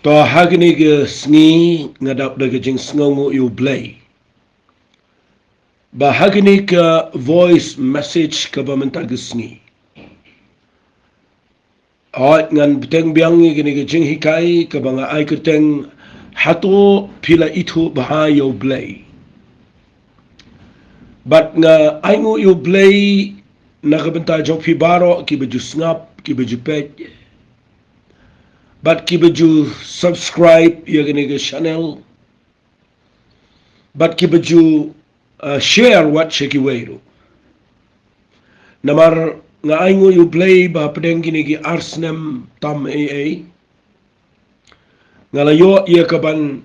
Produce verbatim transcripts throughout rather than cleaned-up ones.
Ba ha kane ka sngi nga dap da ka jingsngewnguh ïa U Blei. Ba ha kane ka voice message kaba mynta ka sngi, hooid, ngan bteng biang ïa kane ka jinghikai kaba nga ai kyrteng, Hato phi la ithuh bha ïa U Blei? Bad nga ainguh ïa U Blei na ka bynta jong phi baroh kiba ju sngap, kiba ju peit, bad kiba ju subscribe ïa kane ka channel, bad kiba ju, uh, share wat sha kiwei ruh. Namar nga ainguh ïa U Blei ba hapdeng kine ki ar snem tam eiei, nga la ïoh ïa kaban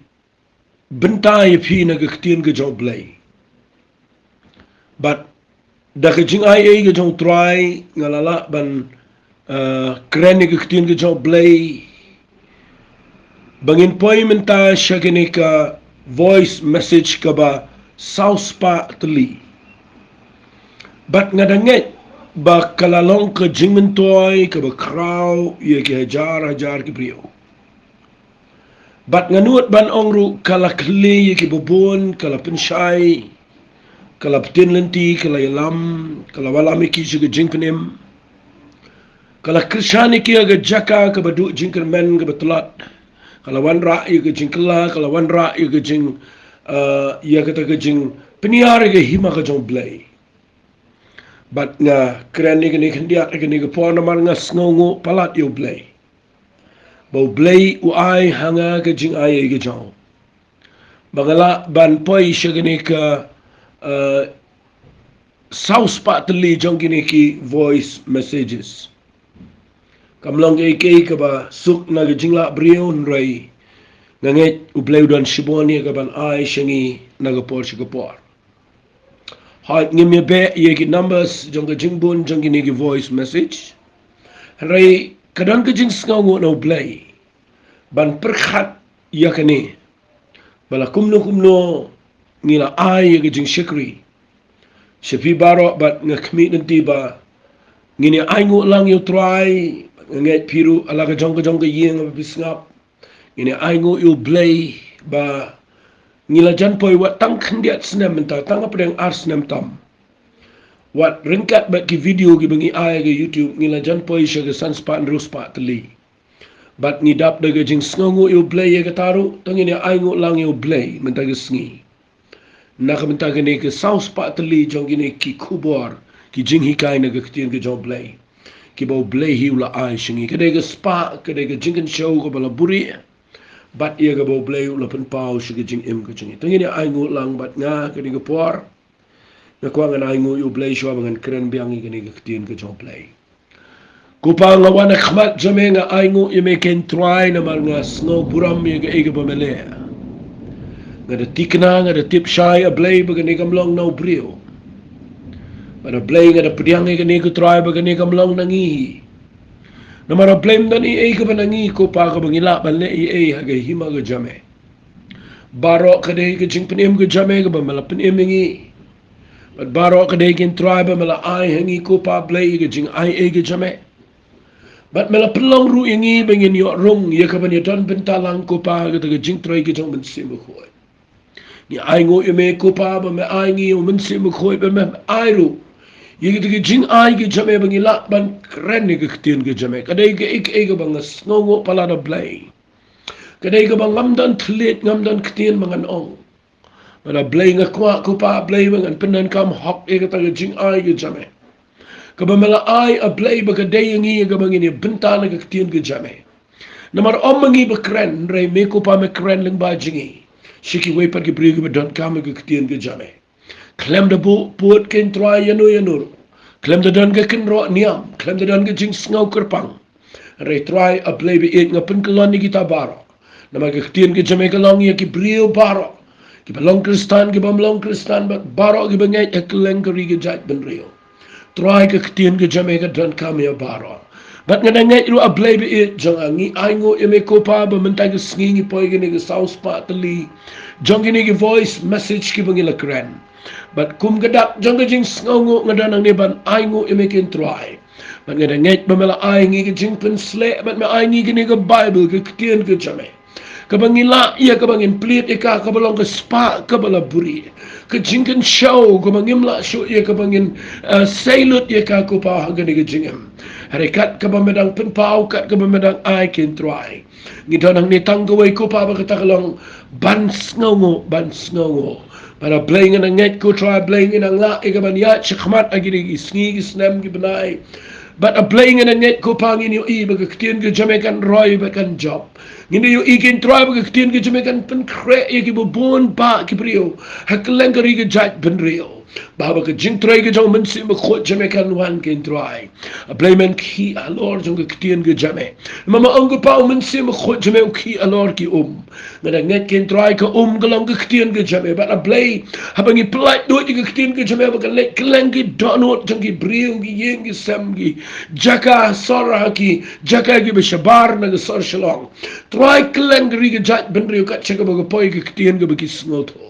bynta ïa phi na ka ktien ka jong U Blei. Bad da ka jingai ei ka jong U Trai nga la lah ban, uh, kren ïa ka ktien ka jong U Blei, ba ngin poi mynta sha kane ka voice message kaba saw spah tylli. Bad nga da ngeit ba ka la long ka jingmyntoi kaba khraw ïa ki hajar hajar ki briew. Bad nga nud ban ong ruh ka la khlieh ïa kiba bun, ka la pynshai, ka la btin lynti, ka la ïalam, ka la wallam ïa ki sha ka jingpynim, ka la kyrshan ïa ki ha ka jaka kaba duh jingkyrmen kaba tlot, ka la wanrah ïa ka jingkylla, ka la wanrah ïa ka jing, uh, ïa kata ka jingpynïar ïa ka hima ka jong U Blei. Bad nga kren ïa kane khyndiat ïa kane ka por namar nga sngewnguh palat ïa U Blei. Ba U Blei u ai ha nga ka jingai ei ka jong u, ba nga lah ban poi sha kane ka, uh, saw spah tylli jong kine ki voice messages. Kam long kaei kaei kaba suk na ka jinglah briew, hynrei nga ngeit U Blei u don shibun ïa kaban ai sha ngi na ka por sha ka por. Hooid, ngim ïa beh ïa ki numbers jong ka jingbun jong kine ki voice message, hynrei ka don ka jingsngewnguh na U Blei ban pyrkhat ïa kane, ba la kumno kumno ngi la ai ïa ka jingshakri sha phi baroh. Bad nga khmih lynti ba ngin ïa ainguh lang ïa U Trai. Bad nga ngeit phi ruh ha la ka jong ka jong ka ïing ba phi sngap, ngin ïa ainguh ïa U Blei ba ngi la jan poi wat tang khyndiat snem mynta, tang hapdeng ar snem tam. Wat ryngkat bad ki video kiba ngi ai ha ka YouTube, ngi la jan poi sha ka san spah hynriew spah tylli. Bad ngi dap da ka jingsngewnguh ïa U Blei ïa kata ruh, to ngin ïa ainguh lang ïa U Blei mynta ka sngi na ka bynta kane ka saw spah tylli jong kine ki khubor, ki jinghikai na ka ktien ka jong U Blei, kiba U Blei hi u la ai sha ngi. Ka dei ka spah, ka dei ka jingkynshew kaba la buhrieh, bad ïa kaba U Blei u la pynpaw sha ka jingim ka jong ngi. To ngin ïa ainguh lang bad nga kane ka por. Nga kwah ngan ainguh ïa U Blei shuwa ba ngan kren biang ïa kane ka ktien ka jong U Blei. Ko Pa, nga wan ha khmat jong me, nga ainguh ïa me, ko Trai, namar nga sngew burom ïa kaei kaba me leh. Nga da thikna, nga da tip shai, A Blei, ba kane kam long na u briew. Bad A Blei, nga da pdiang ïa kane, ko Trai, ba kane kam long na ngi hi. Namar A Blei, ym don ei ei kaba na ngi, ko Pa, kaba ngi lah ban leh ei ei ha ka hima ka jong me. Baroh ka dei ka jingpynim ka jong me kaba me la pynim ïa ngi. Bad baroh ka dei, ko Trai, ba me la ai ha ngi, ko Pa Blei, ka jingai ei ka jong me. Bad me la pynlong ruh ïa ngi ba ngin ïoh rung ïa kaban ïa don bynta lang, ko Pa, ha kata ka jingtrei ka jong U Mynsiem Bakhuid. Ngi ainguh ïa me, ko Pa, ba me ai ngi ïa U Mynsiem Bakhuid, ba me ai ruh ïa kata ka jingai ka jong me ba ngi lah ban kren ïa ka ktien ka jong me. Ka dei kaei kaei kaba nga sngewnguh palat, A Blei. Ka dei kaba ngam don thylliej, ngam don ktien ba ngan ong. Bad A Blei, nga kwah, ko Pa Blei, ba ngan pyndonkam hok ïa kata ka jingai ka jong me, kaba me la ai, A Blei, ba ka dei ïa ngi ïa kaba ngin ïa bynta na ka ktien ka jong me. Namar ym ma ngi ba kren, hynrei me, ko Pa, me kren lyngba jong ngi sha kiwei pat ki briew kiba donkam ïa ka ktien ka jong me. Khlem da buh pud, ko Trai, ïano ïano ruh. Khlem da don ka kynroh niam, khlem da don ka jingsngew kyrpang. Hynrei Trai, A Blei ba ïeit, nga pynkyllon ïa kita baroh. Namar ka ktien ka jong me ka long ïa ki briew baroh, kiba long Khristan, kiba ym long Khristan, bad baroh kiba ngeit ha kylleng ka ri ka jaitbynriew. Trai, ka ktien ka jong me ka donkam ïa baroh. Bad nga da ngeit ruh, A Blei ba ïeit jong nga, ngi ainguh ïa me, ko Pa, ba mynta ka sngi ngi poi kane ka saw spah tylli jong kine ki voice message kiba ngi la kren. Bad kum ka dak jong ka jingsngewnguh, nga don hangne ban ainguh ïa me, ko Trai. Bad nga da ngeit ba me la ai ngi ka jingpynsleh, bad me ai ngi kane ka Baibl, ka ktien ka jong me. kaba ngi lah ïa kaba ngin plie ïa ka, kaba long ka spah kaba la buhrieh. Ka jingkynshew kaba ngim lah shuh ïa kaba ngin, eh, sei lut ïa ka, ko Pa, ha kane ka jingim. Hynrei kat kaba me dang pynpaw, kat kaba me dang ai, ko Trai, ngi don hangne tang kawei, ko Pa, ba kata ka long ban sngewnguh, ban sngewnguh. Bad A Blei, nga da ngeit, ko Trai, A Blei, ngi nang lah ïa ka ban ïaid shakhmat ha kine ki sngi, ki snem, ki bnai. Bad A Blei, nga da ngeit, ko Pa, ngin ïohi ba ka ktien ka jong me kan roi bad kan jop. Ngin da ïohi, ko Trai, ba ka ktien ka jong me kan pynkhreh ïa kiba bun bah ki briew ha kylleng ka ri ka jaitbynriew. Ba, ba ka jingtrei ka jong U Mynsiem Bakhuid jong me kan wan, ko Trai. A Blei, men khih halor jong ka ktien ka jong me. Namar ma ong, ko Pa, U Mynsiem Bakhuid jong me u khih halor ki um. Nga da ngeit, ko Trai, ka um ka long ka ktien ka jong me. Bad A Blei, haba ngi pyllait duh ïa ka ktien ka jong me ba kan leit kylleng ki dohnud jong ki briew, ki ïing ki sem, ki jaka sor, ha ki jaka kiba shabar na ka sor Shillong, Trai, kylleng ka ri ka jaitbynriew, kat sha kaba ka poi ka ktien kaba ki sngewthuh.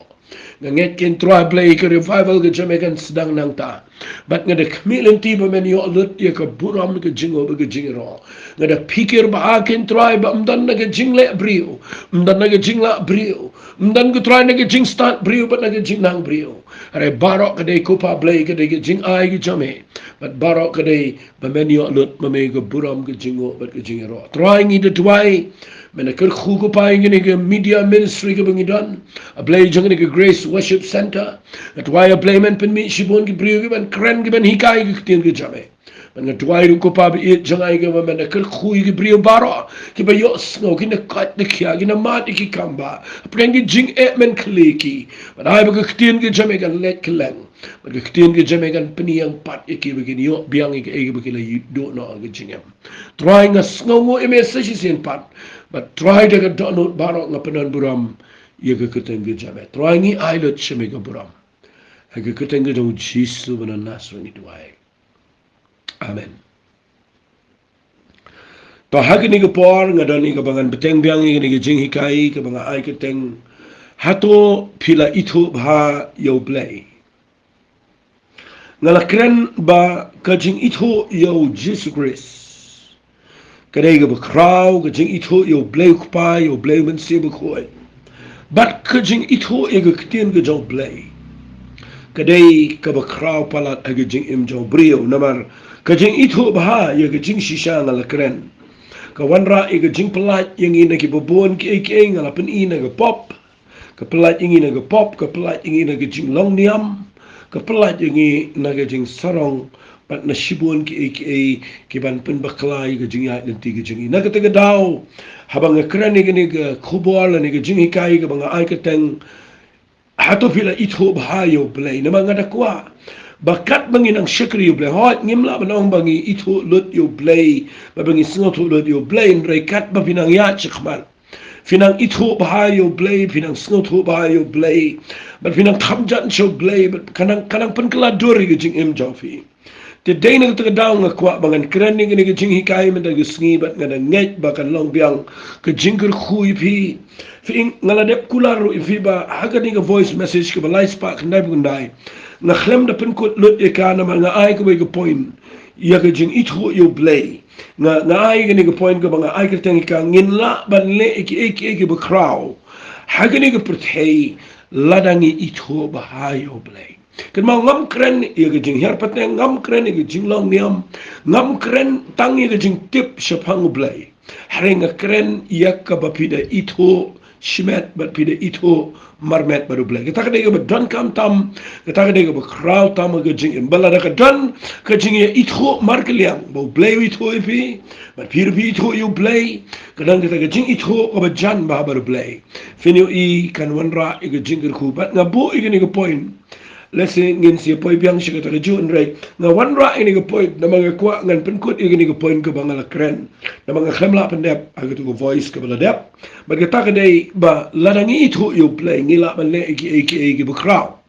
Nga ngeit, ko Trai Blei, ka revival ka jong me kan sdang nangta. Bad nga da khmih lynti ba men ïoh lut ïa ka burom, ka jingnguh bad ka jingïaroh. Nga da phikir ba, ko Trai, ba ym don na ka jingleh briew, ym don na ka jinglah briew, ym don, ko Trai, na ka jingstad briew bad na ka jingnang briew. Hynrei baroh ka dei, ko Pa Blei, ka dei ka jingai ka jong me. Bad baroh ka dei ba men ïoh lut ma me ka burom, ka jingnguh bad ka jingïaroh. Trai, ngi da duwai, men da kyrkhu, ko Pa, ïa kane ka media ministry kaba ngi don, A Blei, jong kane ka Grace Worship Centre. Nga duwai, A Blei, men pynmih shibun ki briew kiban kren, kiban hikai ka ktien ka jong me. Bad nga duwai ruh, ko Pa, ba ïeit jong nga, ïa kaba men da kyrkhu ïa ki briew baroh kiba ïohsngew, ki na koit na khiah, ki na mad ïa ki kam bah. Hapdeng ki jingeh, men khlieh ki. Bad ai ba ka ktien ka jong me kan leit kylleng. Bad ka ktien ka jong me kan pynïeng pat ïa ki ba kin ïoh biang ïa kaei kaba ki la duh noh ha ka jingim. Trai, nga sngewnguh ïa me sa shisien pat. Bad Trai, da ka dohnud baroh nga pyndon burom ïa ka kyrteng ka jong me. Trai, ngi ai lut sha me ka burom. Ha ka kyrteng ka jong U Jisu ba na Nasareth ngi duwai. Amen. To, ha kane ka por nga don ïa kaba ngan bteng biang ïa kane ka jinghikai kaba nga ai kyrteng, Hato phi la ithuh bha ïa U Blei? Nga la kren ba ka jingithuh ïa U Jisu Khrist ka dei kaba khraw, ka jingithuh ïa U Blei U Kpa, ïa U Blei U Mynsiem Bakhuid. Bad ka jingithuh ïa ka ktien ka jong U Blei ka dei kaba khraw palat ha ka jingim jong u briew. Namar ka jingithuh bha ïa ka jingshisha nga la kren, ka wanrah ïa ka jingpyllait ïa ngi na kiba bun kiei kiei, nga la pyni na ka pop. Ka pyllait ïa ngi na ka pop, ka pyllait ïa ngi na ka jinglong niam, ka pyllait ïa ngi na ka jingsarong, bad na shibun kiei kiei kiban pynbakla ïa ka jingïaid lynti ka jong ngi. Na kata ka daw, haba nga kren ïa kane ka khubor lane ka jinghikai kaba nga ai kyrteng, Hato phi la ithuh bha ïa U Blei? Namar nga da kwah ba katba ngi nang shakri ïa U Blei, hooid, ngim lah ban ong ba ngi ithuh lut ïa U Blei, ba, ba ngi sngewthuh lut ïa U Blei, hynrei katba phi nang ïaid shakhmat, phi nang ithuh bha ïa U Blei, phi nang sngewthuh bha ïa U Blei, bad phi nang kham jan sha U Blei, bad ka nang, ka nang pynkylla dur ïa ka jingim jong phi. Te dei na kata ka daw nga kwah ba ngan kren ïa kane ka jinghikai mynta ka sngi, bad nga da ngeit ba kan long biang ka jingkyrkhu ïa phi. Phi, nga la dep kular ruh ïa phi ba ha kane ka voice message kaba lai spah khyndai phew khyndai, nga khlem da pynkut lut ïa ka namar nga ai kawei ka point ïa ka jingithuh ïa U Blei. Nga, nga ai kane ka point kaba nga ai kyrteng ïa ka, Ngin lah ban leh ïa kiei kiei kiba khraw ha kane ka pyrthei lada ngi ithuh bha ïa U Blei. Kynmaw, ngam kren ïa ka jinghiar pateng, ngam kren ïa ka jinglong niam, ngam kren tang ïa ka jingtip shaphang U Blei. Hynrei nga kren ïa kaba phi da ithuh shimet bad phi da ithuh marmet bad U Blei. Kata ka dei kaba donkam tam, kata ka dei kaba khraw tam ha ka jingim. Ba lada ka don ka jingïaithuh markylliang ba U Blei u ithuh ïa phi, bad phi ruh phi ithuh ïa U Blei, ka don kata ka jingithuh kaba jan bha bad U Blei, phin ïohi kan wanrah ïa ka jingkyrkhu. Bad nga buh ïa kane ka point, lehse ngin sa poi biang sha kata kajuh, hynrei nga wanrah ïa kane ka point namar nga kwah ngan pynkut ïa kane ka point kaba nga la kren, namar nga khlem lah pyndep ha katu ka voice kaba la dep. Bad kata ka dei ba lada ngi ithuh ïa U Blei, ngi lah ban leh ïa kiei kiei kiba khraw.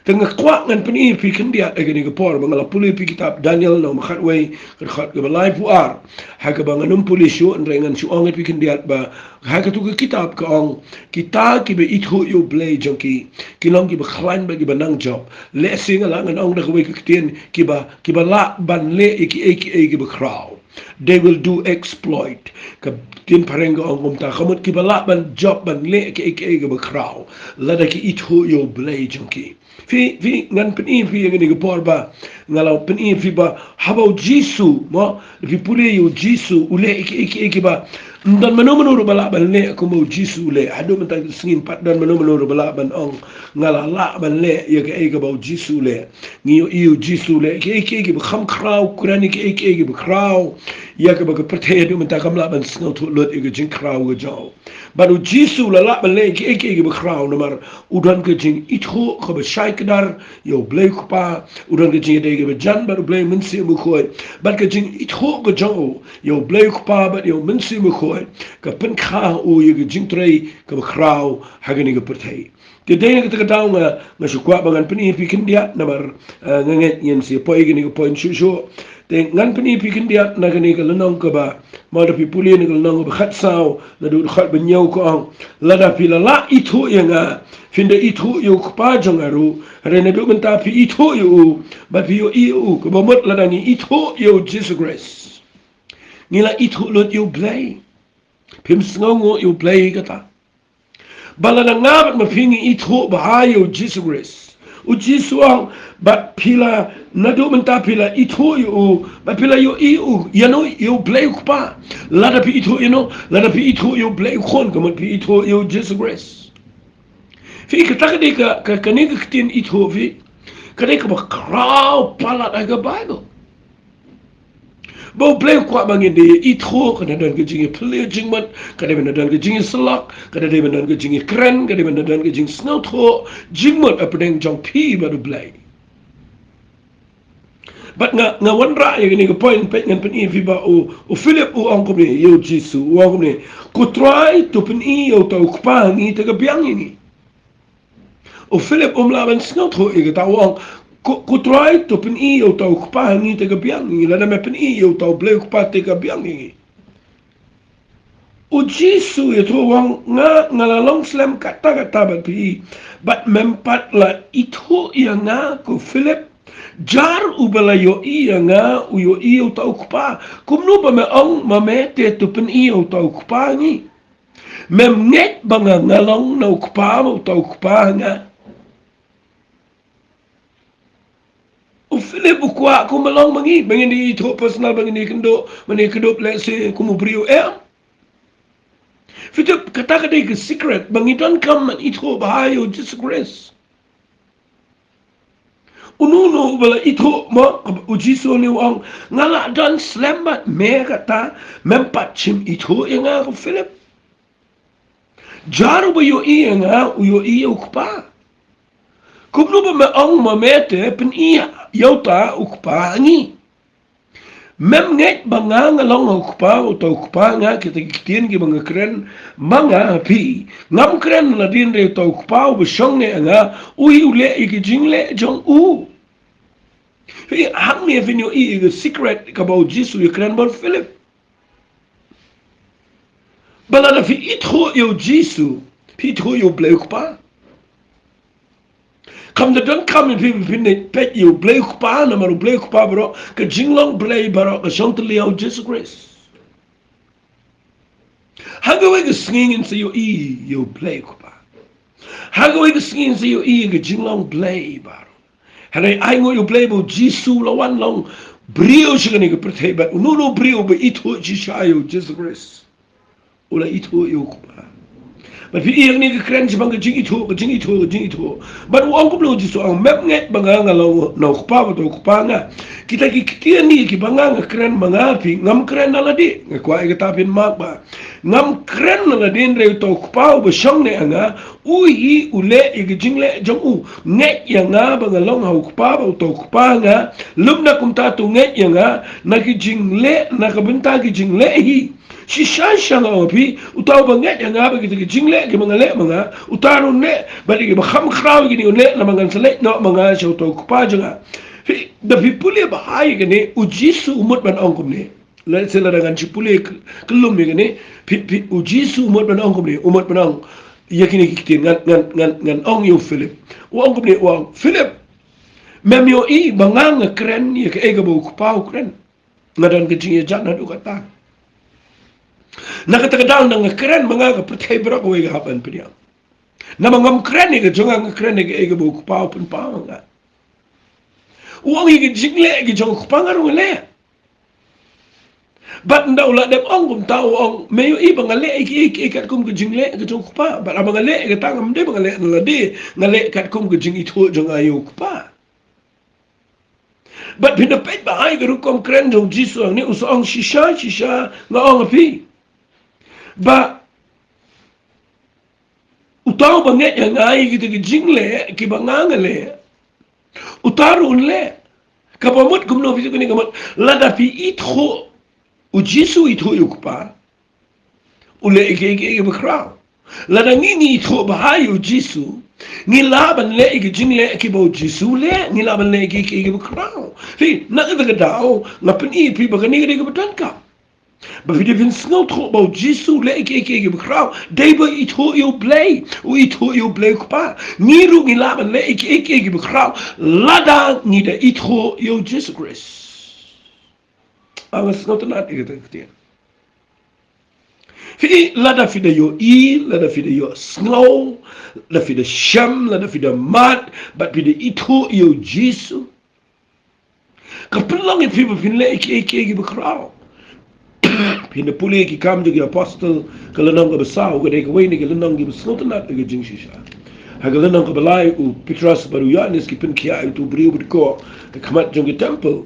Te nga kwah ngan pyni ïa phi khyndiat ha kane ka por, ba nga la pule ïa phi kitab Daniel, lynnong ba khatwei, ka dkhot kaba laiphew ar. Ha kaba ngan ym pule shuh, hynrei ngan shu ong ïa phi khyndiat ba ha katu ka kitab ka ong, kita kiba ithuh ïa U Blei jong ki, ki long kiba khlaiñ bad kiba nang jop. Lehse nga lah ngan ong da kawei ka ktien, kiba, kiba lah ban leh ïa kiei kiei kiba khraw. They will do exploit. Ka ktien phareng ka ong kumta, ka mut kiba lah ban jop ban leh kaei kaei kaba khraw, lada ki ithuh ïa U Blei jong ki. Phi, phi, ngan pyni ïa phi ïa kane ka por ba nga la pyni ïa phi ba haba U Jisu, mo, phi pule ïa U Jisu, u leh kaei kaei kiba ym don mano mano ruh ba lah ban leh kumba U Jisu u leh. Haduh mynta ka sngi pat don mano mano ruh ba lah ban ong nga la lah ban leh ïa kaei kaba U Jisu u leh. Ngi ïohi U Jisu u leh kaei kaei kiba kham khraw, kren ïa kaei kaei kiba khraw, ïa kaba ka pyrthei haduh mynta kam lah ban sngewthuh lut ïa ka jingkhraw ka jong u. Bad U Jisu u la lah ban leh kaei kaei kiba khraw namar u don ka jingithuh kaba shai kdar ïa U Blei U Kpa, u don ka jingïadei kaba jan bad U Blei Mynsiem Bakhuid. Bad ka jingithuh ka jong u ïa U Blei U Kpa bad ïa U Mynsiem Bakhuid ka pynkha u ïa ka jingtrei kaba khraw ha kane ka pyrthei. Te dei na kata ka daw nga, nga shu kwah ba ngan pyni ïa phi khyndiat namar, eh, nga ngeit ngin sa poi ïa kane ka point shuh shuh. Te ngan pyni ïa phi khyndiat na kane ka lynnong kaba, mo, lada phi pule na ka lynnong kaba khatsaw, naduh dkhot ba hynñiew ka ong, lada phi la lah ithuh ïa nga, phin da ithuh ïa U Kpa jong nga ruh. Hynrei naduh mynta phi ithuh ïa u bad phi ïohi ïa u. Kaba mut lada ngi ithuh ïa U Jisu Khrist, ngi la ithuh lut ïa U Blei. Phim sngewnguh ïa U Blei ïa kata. Ba lada nga bad ma phi ngi ithuh bha ïa U Jisu Khrist, U Jisu u ong, bad phi la, naduh mynta phi la ithuh ïa u bad phi la ïohi ïa u. Ïano? Ïa U Blei U Kpa. Lada phi ithuh ïano? Lada phi ithuh ïa U Blei U Khun, ka mut phi ithuh ïa U Jisu Khrist. Phi, kata ka dei ka, ka, kane ka ktien ithuh, phi, ka dei kaba khraw palat ha ka Baibl. Ba U Blei u kwah ba ngin da ithuh, ka da don ka jingïaphylliew jingmut, ka da dei ban da don ka jingïasyllok, ka da dei ban da don ka jingïakren, ka da dei ban da don ka jingsngewthuh jingmut hapdeng jong phi bad U Blei. Bad nga, nga wanrah ïa kane ka point, peit, ngan pyni ïa phi ba u, u Philip u ong kumne ïa U Jisu, u ong kumne, ko Trai, to pyni ïa uta U Kpa ha ngi te ka biang ïa ngi. U Philip um lah ban sngewthuh ïa kata, u ong, ko, ko Trai, to pyni ïa uta U Kpa ha ngi te ka biang ïa ngi, lada me pyni ïa uta U Blei U Kpa te ka biang ïa ngi. U Jisu ïathuh u ong, nga, nga la long slem katta katta bad phi, bad mem pat la ithuh ïa nga ko Philip? Jar uba la ïohi ïa nga u ïohi ïa uta U Kpa. Kumno ba me ong ma me te, to pyni ïa uta U Kpa ha ngi? Mem ngeit ba nga, nga long na U Kpa, uta U Kpa ha nga? U Philip u kwah kumba long ma ngi, ba ngin ïa ithuh personal, ba ngin ïa kynduh, ba ngin ïa kynduh lehse kum u briew, em? Phi tip, kata ka dei ka secret ba ngi donkam ban ithuh bha ïa U Jisu Khrist. Uno uno uba la ithuh, mo, U Jisu une u ong, nga la don slem bad me katta, mem pat shym ithuh ïa nga ko Philip? Jar uba ïohi ïa nga u ïohi ïa U Kpa. Kumno ba me ong ma me te, pyni ïa uta U Kpa ha ngi? Mem ngeit ba nga, nga long ha U Kpa, uta U Kpa ha nga? Kita ki ktien kiba nga kren ma nga ha phi, ngam kren na lade, hynrei uta U Kpa uba shong ne ha nga, u hi u leh ïa ki jingleh jong u. Phi, hangne phin ïohi ïa ka secret kaba U Jisu u ïakren bad u Philip. Ba lada phi ithuh ïa U Jisu, phi ithuh ïa U Blei U Kpa. Kam da donkam ïa phi, phin da peit ïa U Blei U Kpa, namar U Blei U Kpa baroh, ka jinglong Blei baroh ka shong tylli ha U Jisu Khrist. Ha kawei ka sngi ngin sa ïohi ïa U Blei U Kpa. Ha kawei ka sngi ngin sa ïohi ïa ka jinglong Blei baroh. Hynrei ai nguh ïa U Blei ba U Jisu u la wan long briew sha kane ka pyrthei, bad uno uno u briew ba ithuh shisha ïa U Jisu Khrist, u la ithuh ïa U Kpa. Bad phi ïohi ïa kane ka kren shaphang ka jingithuh, ka jingithuh, ka jingithuh. Bad u ong kumno U Jisu, u ong, mem ngeit ba nga, nga long na U Kpa bad uta U Kpa ha nga? Kita ki ktien kiba nga, nga kren ma nga ha phi, ngam kren na lade. Nga kwah ïa kata phin map ba ngam kren na lade, hynrei uta U Kpa uba shong ne ha nga, u hi u leh ïa ki jingleh jong u. Ngeit ïa nga ba nga long ha U Kpa bad uta U Kpa ha nga, lymda kumta to ngeit ïa nga na ki jingleh, na ka bynta ki jingleh hi. Shisha shisha nga ong ha phi, uta uba ngeit ïa nga bad kita ki jingleh kiba nga leh ma nga, uta ruh un leh, bad ïa kiba kham khraw ïa kine un leh, namar ngan sa leit noh ma nga sha uta U Kpa jong nga. Phi, da phi pule bha ïa kane, U Jisu u mut ban ong kumne. Lehse lada ngan shu pule k-, kyllum ïa kane, phi, phi, U Jisu u mut ban ong kumne, u mut ban ong ïa kine ki ktien, ngan, ngan, ngan, ngan ong ïa u Philip. U ong kumne, u ong, Philip, mem ïohi ba nga, nga kren ïa kaei kaba U Kpa u kren? Nga don ka jingïajan haduh katta. Na kata ka daw nga kren ma nga ka pyrthei baroh kawei ka hap ban pdiang. Namar ngam kren ïa ka jong nga, nga kren ïa kaei kaba u Kpa u pynpaw ma nga. U ong ïa ka jingleh ka jong u Kpa nga ruh nga leh. Bad ynda u la dep ong kumta u ong, me ïohi ba nga leh ïa kiei kiei katkum ka jingleh ka jong u Kpa. Bad haba nga leh ïa kata ngam dei ba nga leh na lade, nga leh katkum ka jingithuh jong nga ïa u Kpa. Bad phin da peit ba ha ka rukom kren jong u Jisu hangne u sa ong shisha shisha nga ong ïa phi ba uta uba ngeit ïa nga ïa kita ki jingleh kiba nga nga leh, uta ruh un leh. Kaba mut kumno phi tip kane ka mut? Lada phi ithuh u Jisu u ithuh ïa u Kpa, u leh ïa kiei kiei kiba khraw. Lada ngi ngi ithuh bha ïa u Jisu, ngi lah ban leh ïa ki jingleh kiba u Jisu u leh, ngi lah ban leh ïa kiei kiei kiba khraw. Phi, na kata ka daw nga pyni ïa phi ba kane ka dei kaba donkam. Ba phi dei phin sngewthuh ba u Jisu u leh ïa kiei kiei kiba khraw. Dei ba u ithuh ïa u Blei, u ithuh ïa u Blei u Kpa. Ngi ruh ngi lah ban leh ïa kiei kiei kiba khraw lada ngi da ithuh ïa u Jisu Khrist. Nga sngewtynnat ïa kata ka ktien. Phi, lada phi da ïohi, lada phi da ïohsngew, lada phi da shem, lada phi da mad, bad phi da ithuh ïa u Jisu, ka pynlong ïa phi ba phin leh ïa kiei kiei kiba khraw. Phin da pule ïa Ki Kam jong ki Apostol, ka lynnong kaba saw, ka dei kawei na ki lynnong kiba sngewtynnat ïa ka jingshisha. Ha ka lynnong kaba lai u Petros bad u Ïoannis ki pynkhiah ïa uto u briew ba dkoh ha khmat jong ka temple.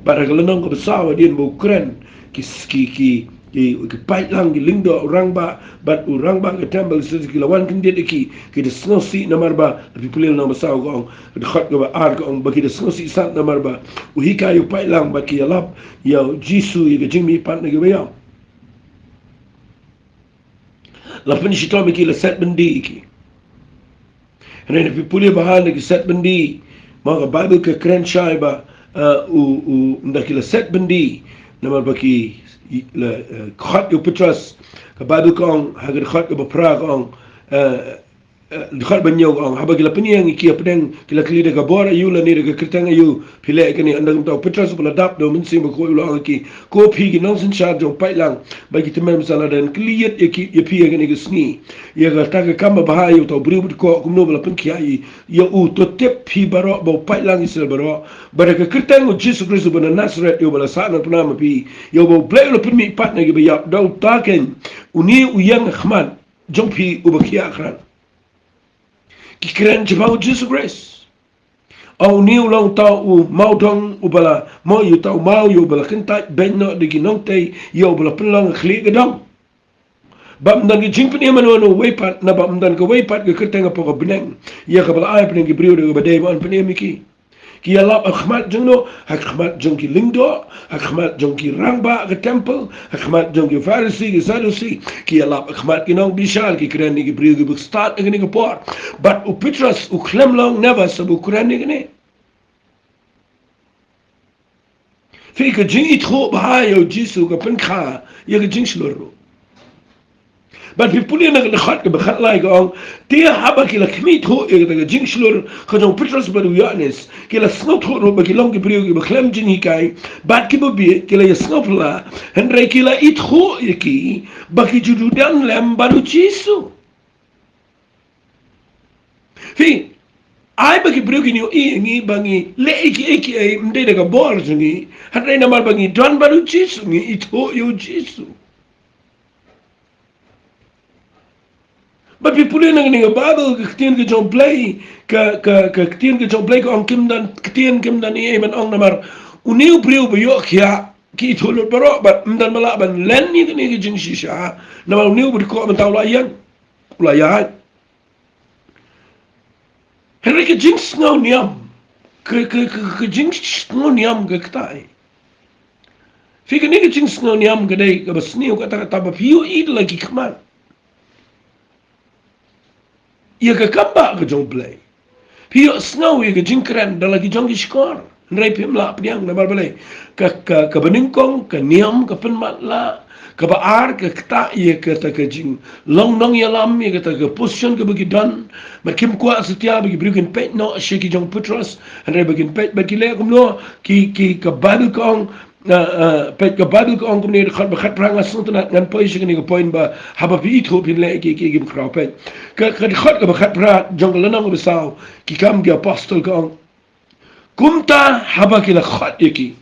Bad ha ka lynnong kaba saw hadien ba u kren ki s-, ki, ki, ki, ki paitlang, ki lyngdoh, u rangbah bad u rangbah ka temple, ki la wan kyndit ïa ki, ki da sngewsih namar ba, phi pule lynnong ba saw ka ong, ka dkhot kaba ar ka ong ba ki da sngewsih sat namar ba u hikai u paitlang bad ki ïalap ïa u Jisu ïa ka jingmihpat na kiba ïap. La pynshitom ïa ki, la set byndi ïa ki. Hynrei lada phi pule bha na ki set byndi, ma ka Baibl ka kren shai ba, eh, u, u, ynda ki la set byndi namar ba ki la, eh, khot ïa u Petros. Ka Baibl ka ong, ha ka dkhot kaba phra ka ong, eh, eh, dkhot ba hynñiew ka ong, haba ki la pynïeng ïa ki hapdeng, ki la kylli, da ka bor aïu lane da ka kyrteng aïu phi leh ïa kane? Ynda kumta u Petros uba la dap da u Mynsiem Bakhuid u la ong ïa ki, ko phi ki nongsynshar jong u paitlang bad ki tymmen bsa, lada ngan kylli ïa ki, ïa phi ïa kane ka sngi, ïa kata ka kam babha ïa uta u briew ba dkoh, kumno ba la pynkhiah ïa u, to tip phi baroh ba u paitlang Israel baroh ba da ka kyrteng u Jisu Khrist uba na Nasareth, ïa uba la sahnarphna ma phi, ïa uba u Blei u la pynmihpat na kiba ïap, da uta keiñ une u ïeng ha khmat jong phi uba khiah krat. Ki kren shaphang u Jisu Khrist. Une u long uta u mawdong uba la maw, ïa uta u maw, ïa uba la kyntait beiñ noh da ki nongtei, ïa uba la pynlong ha khlieh ka dong. Ba ym don ka jingpynim ha uno uno uwei pat, naba ym don kawei pat ka kyrteng hapoh ka bneng ïa kaba la ai hapdeng ki briew da kaba dei ban pynim ïa ki. Ki ïalap ha khmat jong no? Ha khmat jong ki lyngdoh, ha khmat jong ki rangbah ka temple, ha khmat jong ki Pharisi, ki Sadusi. Ki ïalap ha khmat ki nongbishar, ki kren ïa ki briew kiba stad ha kane ka por. Bad u Petros u khlem long nervous haba u kren ïa kane. Phi, ka jingithuh bha ïa u Jisu ka pynkha ïa ka jingshlur ruh. Bad phi pule na ka dkhot kaba khatlai ka ong, te haba ki la khmih thuh ïa kata ka jingshlur ka jong u Petros bad u Ïoannis, ki la sngewthuh ruh ba ki long ki briew kiba khlem jinghikai bad kiba bieit, ki la ïasngewphylla, hynrei ki la ithuh ïa ki ba ki ju dudan lem bad u Jisu. Phi, ai ba ki briew kin ïohi ïa ngi ba ngi leh ïa kiei kiei ym dei da ka bor jong ngi, hynrei namar ba ngi don bad u Jisu, ngi ithuh ïa u Jisu. Bad phi pule na kane ka Baibl, ka ktien ka jong u Blei, ka, ka, ka ktien ka jong u Blei ka ong, kim don ktien, kim don ei ei ban ong, namar une u briew ba ïoh khiah, ki ithuh lut baroh, bad ym don ba lah ban len ïa kane ka jingshisha, namar une u ba dkoh mynta u la ïeng, u la ïaid. Hynrei ka jingsngew niam, ka, ka, ka, ka jingsngew niam ka ktai. Phi, kane ka jingsngew niam ka dei kaba sniew, kata, kata ba phi ïohi da la ki khmat ïa ka kambah ka jong u Blei. Phi ïohsngew ïa ka jingkren da la ki jong ki shkor. Hynrei phim lah pdiang, namar balei? Ka, ka, kaba nyngkong ka niam ka pynmatlah, kaba ar ka ktah ïa kata ka jinglong nongïalam, ïa kata ka position kaba ki don. Bad kim kwah satia ba ki briew kin peit noh sha ki jong u Petros, hynrei ba kin peit bad ki leh kumno, ki, ki, ka Baibl ka ong, Nga, eh, peit ka Baibl ka ong kumne, dkhot ba khatphra, nga sngewtynnat ngan poi sha kane ka point ba haba phi ithuh phin leh ïa ki, ki, ki bakhraw. Peit ka, ka dkhot kaba khatphra jong ka lynnong kaba saw, Ki Kam ki Apostol, ka ong: Kumta haba ki la khot ïa ki,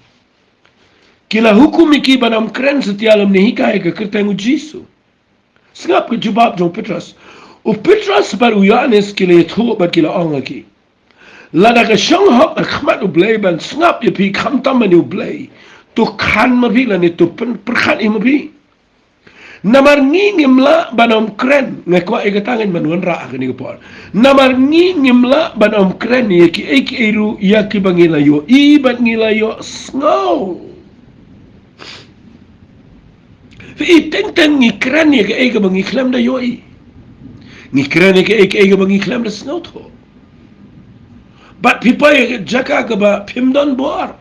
ki la hukum ïa ki ban ym kren satia lymne hikai ha ka kyrteng u Jisu. Sngap ka jubab jong u Petros. U Petros bad u Ïohannes ki la ïathuh bad ki la ong ha ki: Lada ka shong hok ha khmat U Blei ban sngap ïa phi khamtam ban ïa U Blei, to khan ma phi lane to pyn-, pyrkhat hi ma phi. Namar ngi ngim lah ban ym kren, nga kwah ïa kata ngan ban wanrah ha kane ka por. Namar ngi ngim lah ban ym kren ïa kiei kiei ruh ïa kiba ngi la ïohi bad ngi la ïohsngew. Phi i, teng teng ngi kren ïa kaei kaba ngi khlem da ïohi. Ngi kren ïa kaei kaei kaba ngi khlem da sngewthuh. Bad phi poi ha ka jaka kaba phim don bor.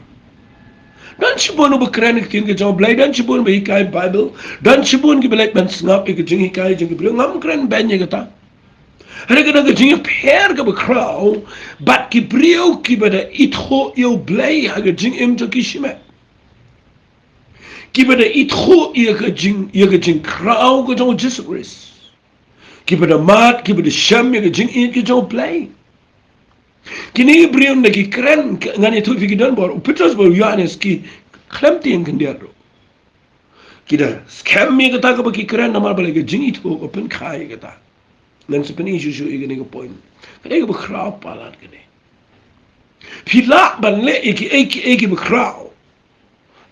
Don shibun uba kren ïa ka ktien ka jong U Blei, don shibun ba hikai Baibl, don shibun kiba leit ban sngap ïa ka jinghikai jong ki briew. Ngam kren ban ïa kata. Hynrei ka don ka jingïapher kaba khraw bad ki briew kiba da ithuh ïa U Blei ha ka jingim jong ki shimet. Kiba da ithuh ïa ka jing, ïa ka jingkhraw ka jong U Jisu Khrist. Kiba da mad, kiba da shem ïa ka jingïeit ka jong U Blei. Kine ki briew ynda ki kren, k-, ngan ïathuh ïa phi, ki don bor. U Petros bad u Ïohannes ki khlem tieng khyndiat ruh. Ki da skhem ïa kata kaba ki kren namar balei ka jingithuh ka pynkha ïa kata. Ngan sa pyni shuh shuh ïa kane ka point. Ka dei kaba khraw palat kane. Phi lah ban leh ïa kiei kiei kiba khraw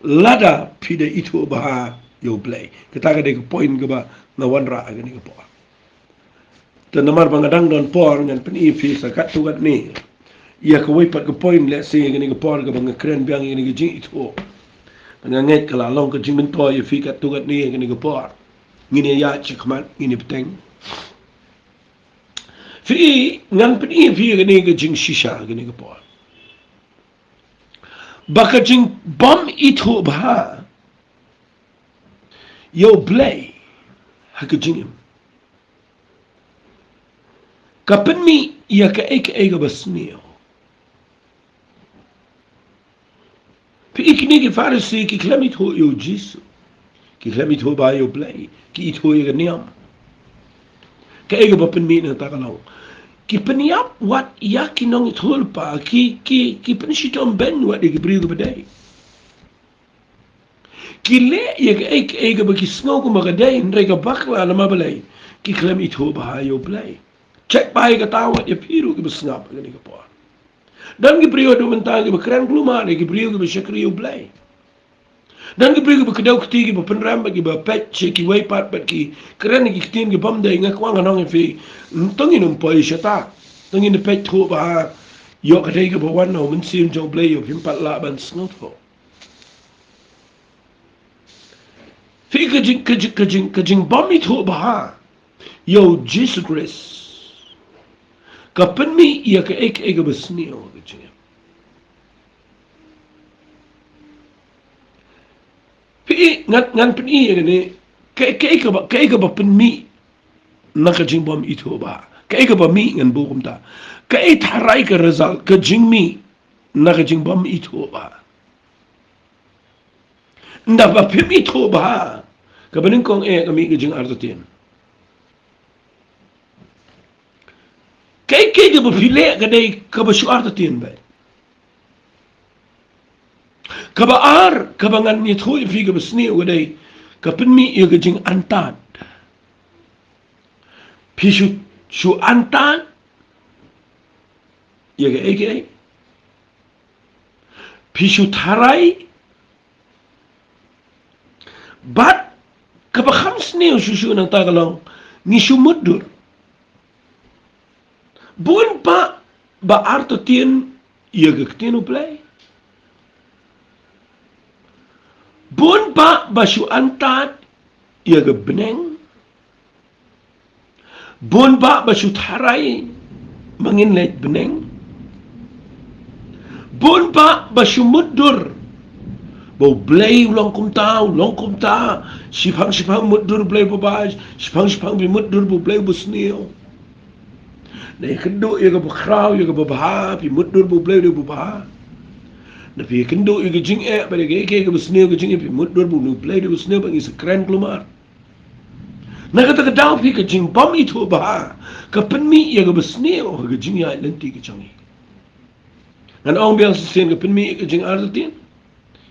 lada phi da ithuh bha ïa U Blei. Kata ka dei ka point kaba nga wanrah ha kane ka por. Te namar ba nga dang don por, ngan pyni ïa phi sa katto katne ïa kawei pat ka point, lehse ïa kane ka por kaba nga kren biang ïa kane ka jingithuh. Nga ngeit ka la long ka jingmyntoi ïa phi katto katne ïa kane ka por. Ngin ïa ïaid shakhmat, ngin ïa bteng. Phi, ngan pyni ïa phi ïa kane ka jingshisha ha kane ka por. Ba ka jingbym ithuh bha ïa U Blei ha ka jingim ka pynmih ïa kaei kaei kaba sniew. Phi i, kine ki Pharisi ki khlem ithuh ïa U Jisu. Ki khlem ithuh bha ïa U Blei. Ki ithuh ïa ka niam. Kaei kaba pynmih na kata ka long, ki pynïap wat ïa ki nongïathuhlypa, ki, ki, ki pynshitom beiñ wat ïa ki briew kiba dei. Ki leh ïa kaei kaei kaba ki sngew kumba ka dei, hynrei ka bakla, namar balei? Ki khlem ithuh bha ïa U Blei. Check bha ïa kata wat ïa phi ruh kiba sngap ha kane ka por. Don ki briew haduh mynta kiba kren kulmar ïa ki briew kiba shakri U Blei. Don ki briew kiba kdew kti, kiba pynrem bad kiba peit sha kiwei pat bad ki kren ïa ki ktien kibym dei. Nga kwah ngan ong ïa phi, to ngin ym poi shata. To ngin peit thuh bha ïoh ka dei kaba wan na U Mynsiem jong U Blei ïoh phim pat lah ban sngewthuh. Phi, ka jing, ka jing, ka jing, ka jingbym ithuh bha ïa U Jisu Khrist ka pynmih ïa kaei kaei kaba sniew ha ka jingim. Phi, ngan, ngan pyni ïa kane, kaei, kaei kaba, kaei kaba pynmih na ka jingbym ithuh bha. Kaei kaba mih, ngan buh kumta. Kaei tharai ka result, ka jingmih na ka jingbym ithuh bha. Ynda ba phim ithuh bha, kaba nyngkong eh ka mih ka jingartatien. Kaei kaei kaba phi leh ka dei kaba shu artatien bha. Kaba ar, kaba ngan ïathuh ïa phi kaba sniew ka dei, ka pynmih ïa ka jingantad. Phi shu, shu antad ïa kaei kaei. Phi shu tharai. Bad kaba kham sniew shuh shuh na kata ka long, ngi shu mutdur. Bun bah ba artatien ïa ka ktien U Blei. Bun bah ba shu antad ïa ka bneng. Bun bah ba shu tharai ba ngin leit bneng. Bun bah ba shu mutdur ba U Blei u long kumta, u long kumta. Shiphang shiphang mutdur Blei ba bha, shiphang shiphang phi mutdur ba U Blei u sniew. Nangta kynduh ïa kaba khraw, ïa kaba bha, phi mutdur ba U Blei u dei uba bha. Phi kynduh ïa ka jingeh bad ïa ka, ïa ka, ïa ka basniew ka jingeh, phi mutdur ba une u Blei u dei basniew bad ngi sa kren kulmar. Na kata ka daw phi, ka jingbym ithuh bha ka pynmih ïa ka basniew ha ka jingïaid lynti ka jong ngi. Ngan ong biang shisien, ka pynmih ïa ka jingartatien,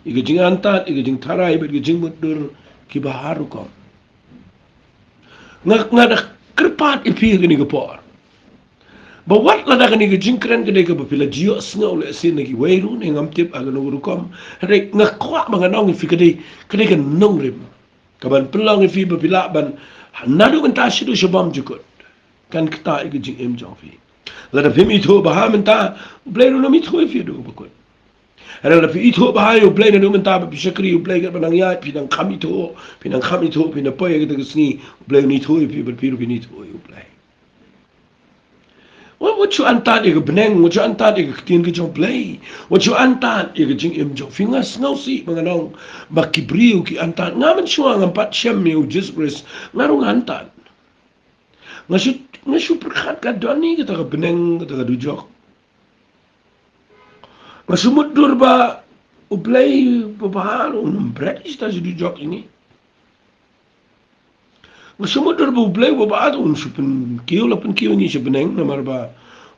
ïa ka jingantat, ïa ka jingtharai bad ka jingmutdur kiba har rukom. Nga, nga da kyrpad ïa phi ha kane ka por ba wat lada kane ka jingkren ka dei kaba phi la ju ïohsngew lehse na kiwei ruh, ne ngam tip ha kano ka rukom, hynrei nga kwah ba ngan ong ïa phi, ka dei, ka dei ka nongrim kaban pynlong ïa phi ba phi lah ban, naduh mynta shaduh sha bymjukut, kan ktah ïa ka jingim jong phi. Lada phim ithuh bha mynta, u Blei ruh um ithuh ïa phi haduh ba kut. Hynrei lada phi ithuh bha ïa u Blei naduh mynta ba phi shakri ïa u Blei, katba nang ïaid phi nang kham ithuh, phi nang kham ithuh, phin da poi ha kata ka sngi u Blei un ithuh ïa phi bad phi ruh phin ithuh ïa u Blei. Wat, wat shu antat ïa ka bneng, wat shu antat ïa ka ktien ka jong u Blei, wat shu antat ïa ka jingim jong phi. Nga sngewsih ba ngan ong ba ki briew ki antat. Nga mynshuwa ngam pat shem ïa u Jisu Khrist, nga ruh nga antat. Nga shu, nga shu pyrkhat ka don hi kata ka bneng, kata ka dujok. Nga shu mutdur ba u Blei ba bha ruh um bret ïa kita ki dujok ïa ngi. Nga shu mutdur ba u Blei ba bha ruh um shu pynkiew la pynkiew ïa ngi sha bneng, namar ba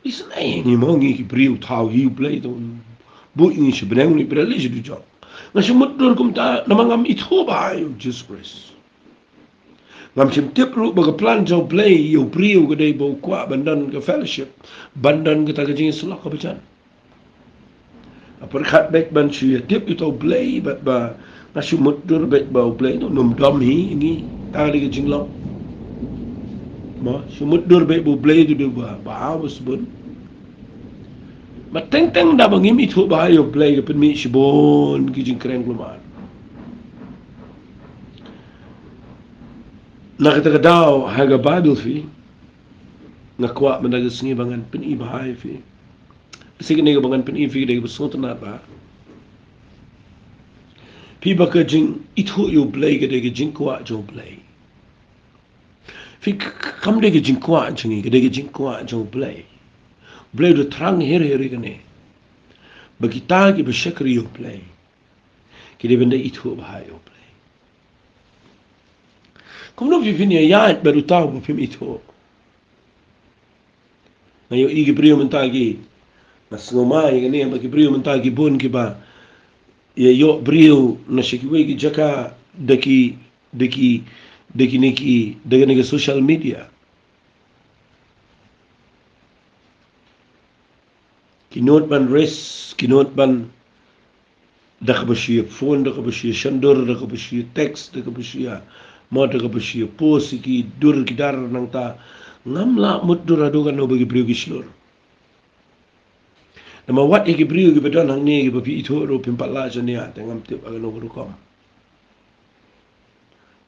u isynei ïa ngi mo, ngi ki briew thaw hi, u Blei te um buh ïa ngi sha bneng, ngi bret leh sha dujok. Nga shu mutdur kumta namar ngam ithuh bha ïa u Jisu Khrist. Ngam shym tip ruh ba ka plan jong u Blei ïa u briew ka dei ba u kwah ban don ka fellowship, ban don kata ka jingïasyllok kaba jan. Nga pyrkhat beit ban shu ïatip ïa uta u Blei bad ba nga shu mutdur beit ba u Blei te um dom hi ïa ngi, kata ka dei ka jinglong. Mo, shu mutdur beit ba u Blei te u dei uba bha, uba sbun. Bad teng teng da ba ngim ithuh bha ïa u Blei ka pynmih shibun ki jingkren kulmar. Na kata ka daw ha ka Baibl phi, nga kwah mynta ka sngi ba ngan pyni bha ïa phi. Lehse kane kaba ngan pyni ïa phi ka dei kaba sngewtynnat bha. Phi, ba ka jingithuh ïa u Blei ka dei ka jingkwah jong u Blei. Phi, k-, k-, kam dei ka jingkwah jong ngi, ka dei ka jingkwah jong u Blei. U Blei u da thrang her her ïa kane, ba kita kiba shakri ïa u Blei ki dei ban da ithuh bha ïa u Blei. Kumno phi phin ïaid bad uta uba phim ithuh? Nga ïohi ki briew mynta ki, nga sngewmai ïa kane, ba ki briew mynta ki bun kiba ïa ïoh briew na sha kiwei ki jaka da ki, da ki, da kine ki, da kine ki social media. Ki nud ban risk, ki nud ban, da kaba shu ïa phone, da kaba shu ïa shondur, da kaba shu ïa text, da kaba shu ïa, mo, da kaba shu ïa post ïa ki dur ki dar nangta. Ngam lah mutdur haduh katno ba ki briew ki shlur. Namar wat ïa ki briew kiba don hangne kiba phi ithuh ruh phim pat lah jan ïa, te ngam tip ha kano ka rukom.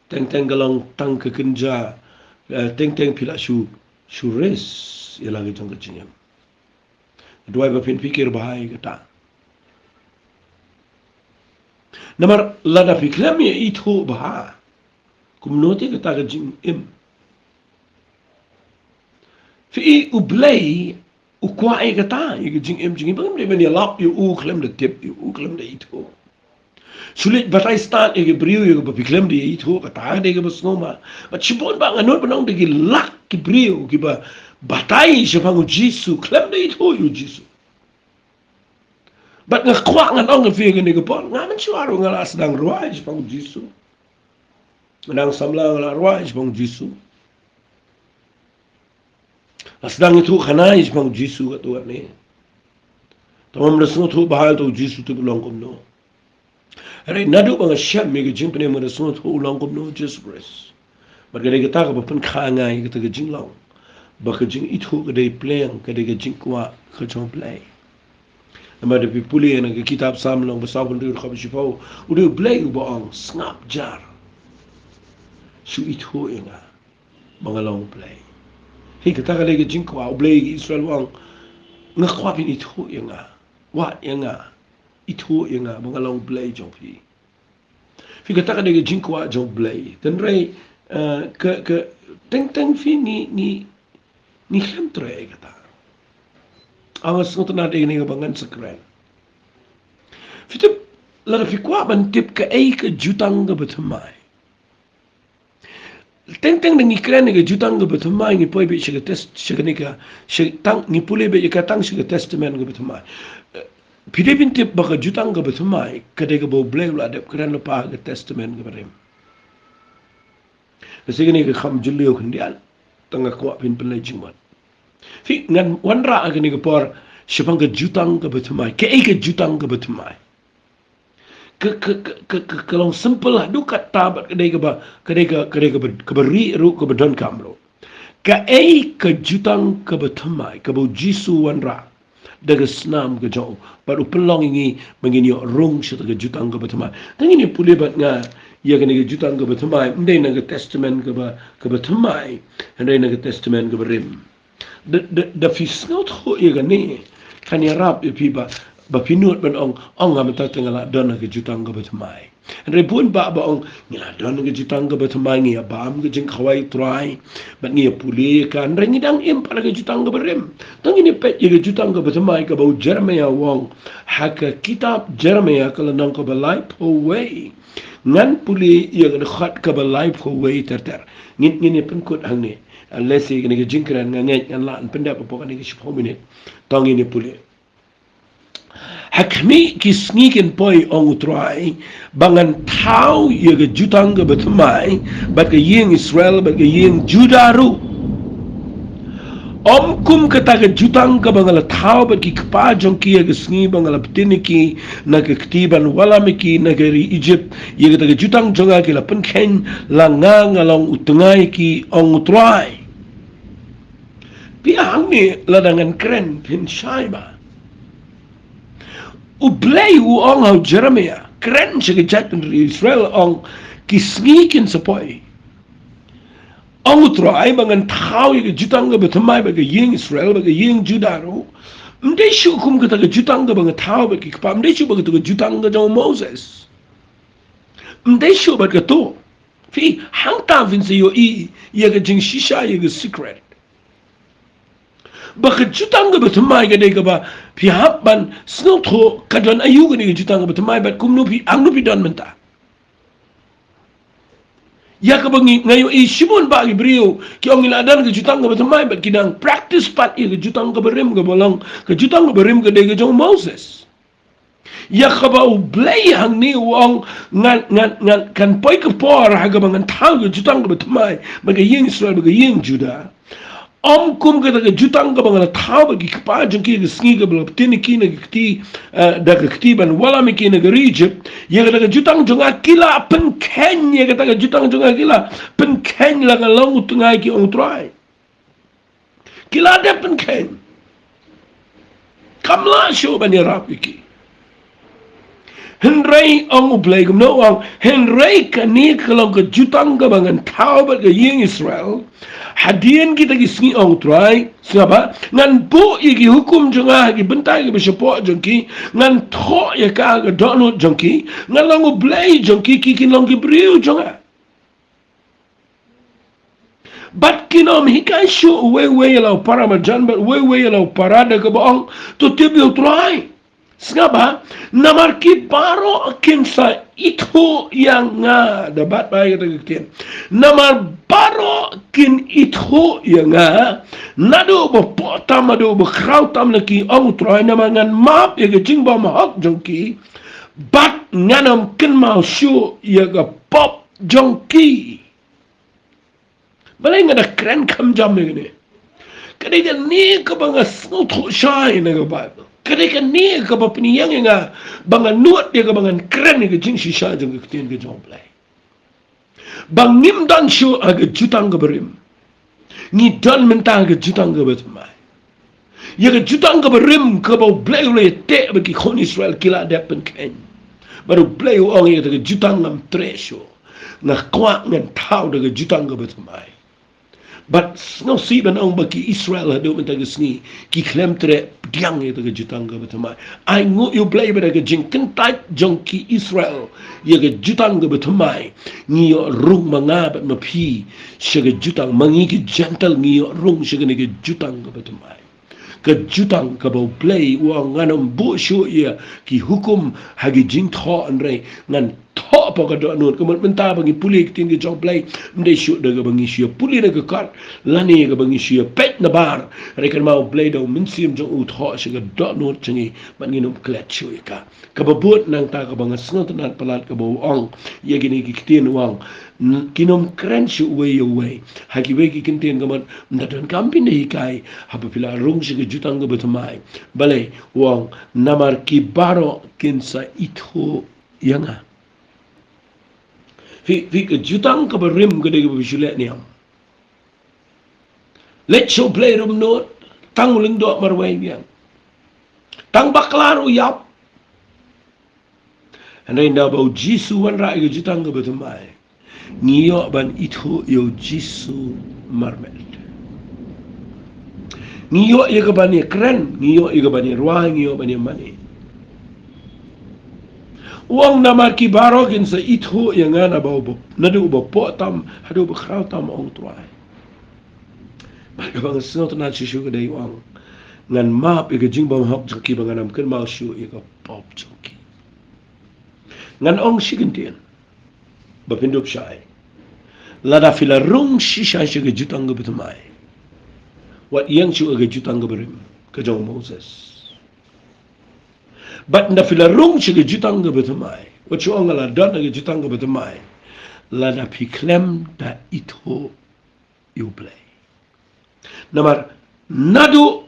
Teng teng ka long tang ka kynja, eh, teng teng phi lah shu, shu risk ïa la ka jong ka jingim. Duwai ba phin pyrkhat bha ïa kata. Namar lada phi khlem ïa ithuh bha, kumno te kata ka jingim? Phi i, u Blei u kwah ïa kata, ïa ka jingim jong ngi, ba ngim dei ban ïalap ïa u khlem da tip, ïa u khlem da ithuh. Shu leit batai stad ïa ki briew ïa kaba phi khlem da ithuh, kata ka dei kaba sngewma. Bad shibun ba nga nud ban ong da ki lak ki briew kiba batai shaphang u Jisu khlem da ithuh ïa u Jisu. Bad nga kwah ngan ong ïa phi kane ka por, nga mynshuwa ruh nga la sdang rwai shaphang u Jisu. Nga dang samla, nga la rwai shaphang u Jisu. La sdang ïathuh khana ïa shaphang u Jisu katto katne. Tangba ngam da sngewthuh bha ïa uta u Jisu tip u long kumno. Hynrei naduh ba nga shem ïa ka jingpynim, nga da sngewthuh u long kumno u Jisu Khrist. Bad ka dei kata kaba pynkha ïa nga ïa kata ka jinglong ba ka jingithuh ka dei pliang, ka dei ka jingkwah ka jong u Blei. Namar da phi pule na ka kitab Salm lynnong ba sawphew hynriew dkhot ba shiphew, u dei u Blei uba ong, sngap jar, shu ithuh ïa nga ba nga long u Blei. Hei, kata ka dei ka jingkwah u Blei ïa ki Israel, u ong, nga kwah phin ithuh ïa nga. Wad ïa nga. Ithuh ïa nga ba nga long u Blei jong phi. Phi, kata ka dei ka jingkwah jong u Blei. Hynrei, eh, ka, ka, teng teng phi ngi, ngi, ngi khlem treh ïa kata. Nga sngewtynnat ïa kane kaba ngan sa kren. Phi tip, lada phi kwah ban tip kaei ka jutang kaba thymmai. Teng teng da ngi kren ïa ka jutang kaba thymmai ngi poi beit sha ka test, sha kane ka, sha tang, ngi pule beit ïa ka tang sha ka testament kaba thymmai. Eh, phi dei ban tip ba ka jutang kaba thymmai ka dei kaba U Blei u la dep kren lypa ha ka testament kaba rim. Lehse kane ka kham jylliew khyndiat, tang nga kwah phin pynleit jingmut. Phi, ngan wanrah ha kane ka por shaphang ka jutang kaba thymmai. Kaei ka jutang kaba thymmai? Ka, ka, ka, ka, ka, ka long simple haduh katta bad ka dei kaba, ka dei ka, ka dei kaba, kaba rieh ruh, kaba donkam ruh. Kaei ka jutang kaba thymmai kaba U Jisu u wanrah da ka snam ka jong u bad u pynlong ïa ngi ba ngin ïoh rung sha ka jutang kaba thymmai? Tang ngin ïa pule bad nga ïa kane ka jutang kaba thymmai, ym dei na ka testament kaba, kaba thymmai, hynrei na ka testament kaba rim. Da, da, da phi sngewthuh ïa kane, kan ïarap ïa phi ba, ba phi nud ban ong, ong nga mynta te nga la don ha ka jutang kaba thymmai. Hynrei bun bah ba ong, ngi la don ha ka jutang kaba thymmai, ngi ïa bam ka jingkhawai U Trai, bad ngi ïa pule ïa ka, hynrei ngi dang im pat ha ka jutang kaba rim. Tang ngin ïa peit ïa ka jutang kaba thymmai kaba u Jeremaïah u ong ha ka kitab Jeremaïah ka lynnong kaba laiphew wei. Ngan pule ïa ka dkhot kaba laiphew wei ter ter. Ngin, ngin ïa pynkut hangne. Lehse kane ka jingkren nga ngeit ngan lah ban pyndep hapoh kane ka shiphew minit. Tang ngin ïa pule. Ha khmih ki sngi kin poi, ong U Trai, ba ngan thaw ïa ka jutang kaba thymmai bad ka ïing Israel bad ka ïing Judah ruh. Ym kum kata ka jutang kaba nga la thaw bad ki kpa jong ki ha ka sngi ba nga la btin ïa ki na ka kti ban wallam ïa ki na ka ri Egypt, ïa kata ka jutang jong nga ki la pynkheiñ, la nga nga long u tnga ïa ki, ong U Trai. Phi ïa hangne lada ngan kren phin shai ba U Blei u ong ha u Jeremaïah, kren sha ka jaitbynriew Israel, ong ki sngi kin sa poi, ong U Trai, ba ngan thaw ïa ka jutang kaba thymmai bad ka ïing Israel bad ka ïing Judah ruh. Ym dei shuh kum kata ka jutang kaba nga thaw bad ki kpa, ym dei shuh bad kata ka jutang ka jong u Moses. Ym dei shuh bad kato. Phi, hangta phin sa ïohi ïa ka jingshisha, ïa ka secret. Ba ka jutang kaba thymmai ka dei kaba phi hap ban sngewthuh ka don aïu kane ka jutang kaba thymmai bad kumno phi, hangno phi don mynta. Ïa kaba ngi, nga ïohi shibun bah ki briew ki ong ngi la don ka jutang kaba thymmai bad ki dang practice pat ïa ka jutang kaba rim kaba long, ka jutang kaba rim ka dei ka jong u Moses. Ïa kaba U Blei hangne u ong, ngan, ngan, ngan, kan poi ka por ha kaba ngan thaw ka jutang kaba thymmai bad ka ïing Israel bad ka ïing Judah. Ym kum kata ka jutang kaba nga la thaw bad ki kpa jong ki ha ka sngi kaba la btin ïa ki na ka kti, eh, da ka kti ban wallam ïa ki na ka ri Egypt. Ïa kata ka jutang jong nga ki la pynkheiñ, ïa kata ka jutang jong nga ki la pynkheiñ, la nga long u tnga ïa ki, ong U Trai. Ki la dep pynkheiñ. Kam lah shuh ban ïarap ïa ki. Hynrei ong U Blei kumno, ong, hynrei kane ka long ka jutang kaba ngan thaw bad ka ïing Israel. Hadien kita ki sngi, ong U Trai, sngap ba, ngan buh ïa ki hukum jong nga ha ki bynta kiba shapoh jong ki, ngan thoh ïa ka ha ka dohnud jong ki, ngan long U Blei jong ki, ki kin long ki briew jong nga. Bad kin ym hikai shuh uwei uwei ïa la u para marjan bad uwei uwei ïa la u para da kaba ong, to tip ïa U Trai. Sngap ba, namar ki baroh kin sa ithuh ïa nga, da bat ba ïa kata ka ktien. Namar baroh kin ithuh ïa nga, naduh ba poh tam haduh ba khraw tam na ki, ong U Trai, namar ngan map ïa ka jingbymhok jong ki, bad ngan ym kynmaw shuh ïa ka pop jong ki. Balei nga da kren kham jam ïa kane? Ka dei kane kaba nga sngewthuh shai na ka Baibl. Ka dei kane kaba pynïeng ïa nga ba nga nud ïa kaba ngan kren ïa ka jingshisha jong ka ktien ka jong U Blei. Ba ngim don shuh ha ka jutang kaba rim. Ngi don mynta ha ka jutang kaba thymmai. Ïa ka jutang kaba rim kaba U Blei u la ïateh bad ki khun Israel, ki la dep pynkheiñ. Bad U Blei u ong, ïa kata ka jutang ngam treh shuh. Nga kwah ngan thaw da ka jutang kaba thymmai. Bad sngewsih ban ong ba ki Israel haduh mynta ka sngi ki khlem treh pdiang ïa kata ka jutang kaba thymmai. Ai nguh ïa U Blei ba da ka jingkyntait jong ki Israel ïa ka jutang kaba thymmai, ngi ïoh rung ma nga bad ma phi sha ka jutang, ma ngi ki Jentil ngi ïoh rung sha kane ka jutang kaba thymmai. Ka jutang kaba U Blei u ong, ngan ym buh shuh ïa ki hukum ha ki jingthoh, hynrei ngan thoh hapoh ka dohnud. Ka mut mynta ba ngi pule ki ktien ki jong U Blei, ym dei shuh da kaba ngi shu ïa pule na ka kot lane kaba ngi shu ïa peit na bar, hynrei kynmaw U Blei da U Mynsiem jong u u thoh sha ka dohnud jong ngi bad ngin ym klet shuh ïa ka. Kaba bud nangta kaba nga sngewtynnad palat kaba u ong ïa kine ki ktien, u ong, n-, kin ym kren shuh uwei ïa uwei. Ha kiwei ki kyntien ka mut, ym da donkam phin da hikai haba phi la rung sha ka jutang kaba thymmai. Balei? U ong, namar ki baroh kin sa ithuh ïa nga. Phi, phi, ka jutang kaba rim ka dei kaba phi shu leh niam. Leit sha U Blei ruh ym nud, tang u lyngdoh marwei biang. Tang bakla ruh ïap. Hynrei ynda ba U Jisu u wanrah ïa ka jutang kaba thymmai, ngi ïoh ban ithuh ïa U Jisu marmet. Ngi ïoh ïa ka ban ïakren, ngi ïoh ïa ka ban ïarwai, ngi ïoh ban ïamane. U ong, namar ki baroh kin sa ithuh ïa nga na ba uba, naduh uba poh tam haduh uba khraw tam, ong U Trai. Bad kaba nga sngewtynnad shisha ka dei u ong, ngan map ïa ka jingbymhok jong ki, ba ngan ym kynmaw shuh ïa ka pop jong ki. Ngan ong shi kyntien ba phin dup shai. Lada phi la rung shisha sha ka jutang kaba thymmai, wat ïeng shuh ha ka jutang kaba rim ka jong u Moses. Bad ynda phi la rung sha ka jutang kaba thymmai, wat shu ong nga la don ha ka jutang kaba thymmai, lada phi khlem da ithuh ïa U Blei. Namar naduh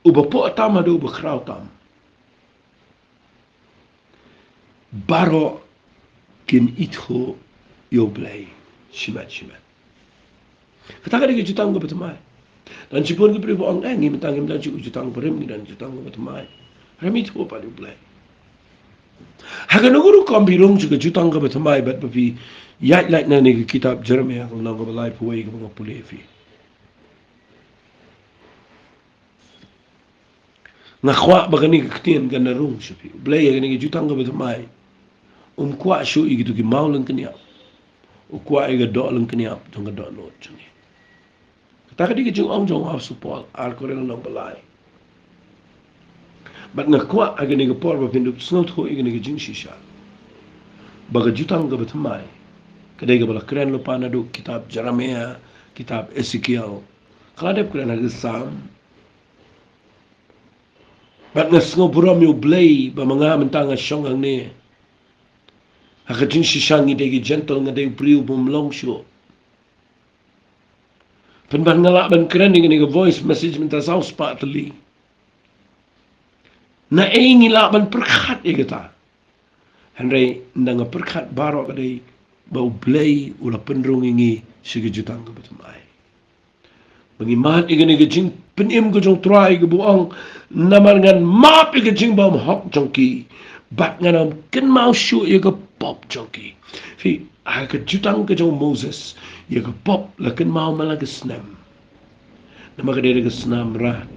uba poh tam haduh uba khraw tam, baroh kin ithuh ïa U Blei shimet shimet. Kata ka dei ka jutang kaba thymmai. Don shibun ki briew ba ong, eh, ngi mynta ngim don shuh ka jutang barim, ngi don jutang kaba thymmai. Hynrei ym ithuh pat ïa U Blei. Ha kano ka rukom phi rung sha ka jutang kaba thymmai? Bad ba phi ïaid lait na kane ka kitab Jeremaïah ka lynnong kaba laiphew wei kaba nga pule ïa phi. Nga kwah ba kane ka ktien kan da rung sha phi. U Blei ha kane ka jutang kaba thymmai um kwah shuh ïa kito ki maw lyngkniap. U kwah ïa ka doh lyngkniap jong ka dohnud jong ngi. Kata ka dei ka jingong jong u Apostol Paul, Ar Korinth lynnong ba lai. Bad nga kwah ha kane ka por ba phin dup sngewthuh ïa kane ka jingshisha, ba ka jutang kaba thymmai ka dei kaba la kren lypa naduh kitab Jeremaïah, kitab Esekiel. Ka la dep kren ha ka Salm. Bad nga sngewburom ïa U Blei ba ma nga mynta nga shong hangne. Ha ka jingshisha ngi dei ki Gentile, nga dei u briew bym long shuh. Pynban nga lah ban kren ïa kane ka voice message mynta saw spah tylli. Naei ngi lah ban pyrkhat ïa kata? Hynrei ynda nga pyrkhat baroh ka dei ba U Blei u la pynrung ïa ngi sha ka jutang kaba thymmai. Ba ngi mad ïa kane ka jingpynim ka jong U Trai kaba u ong, namar ngan map ïa ka jingbymhok jong ki, bad ngan ym kynmaw shuh ïa ka pop jong ki. Phi, ha ka jutang ka jong u Moses, ïa ka pop la kynmaw man la ka snem. Namar ka dei da ka snam rad.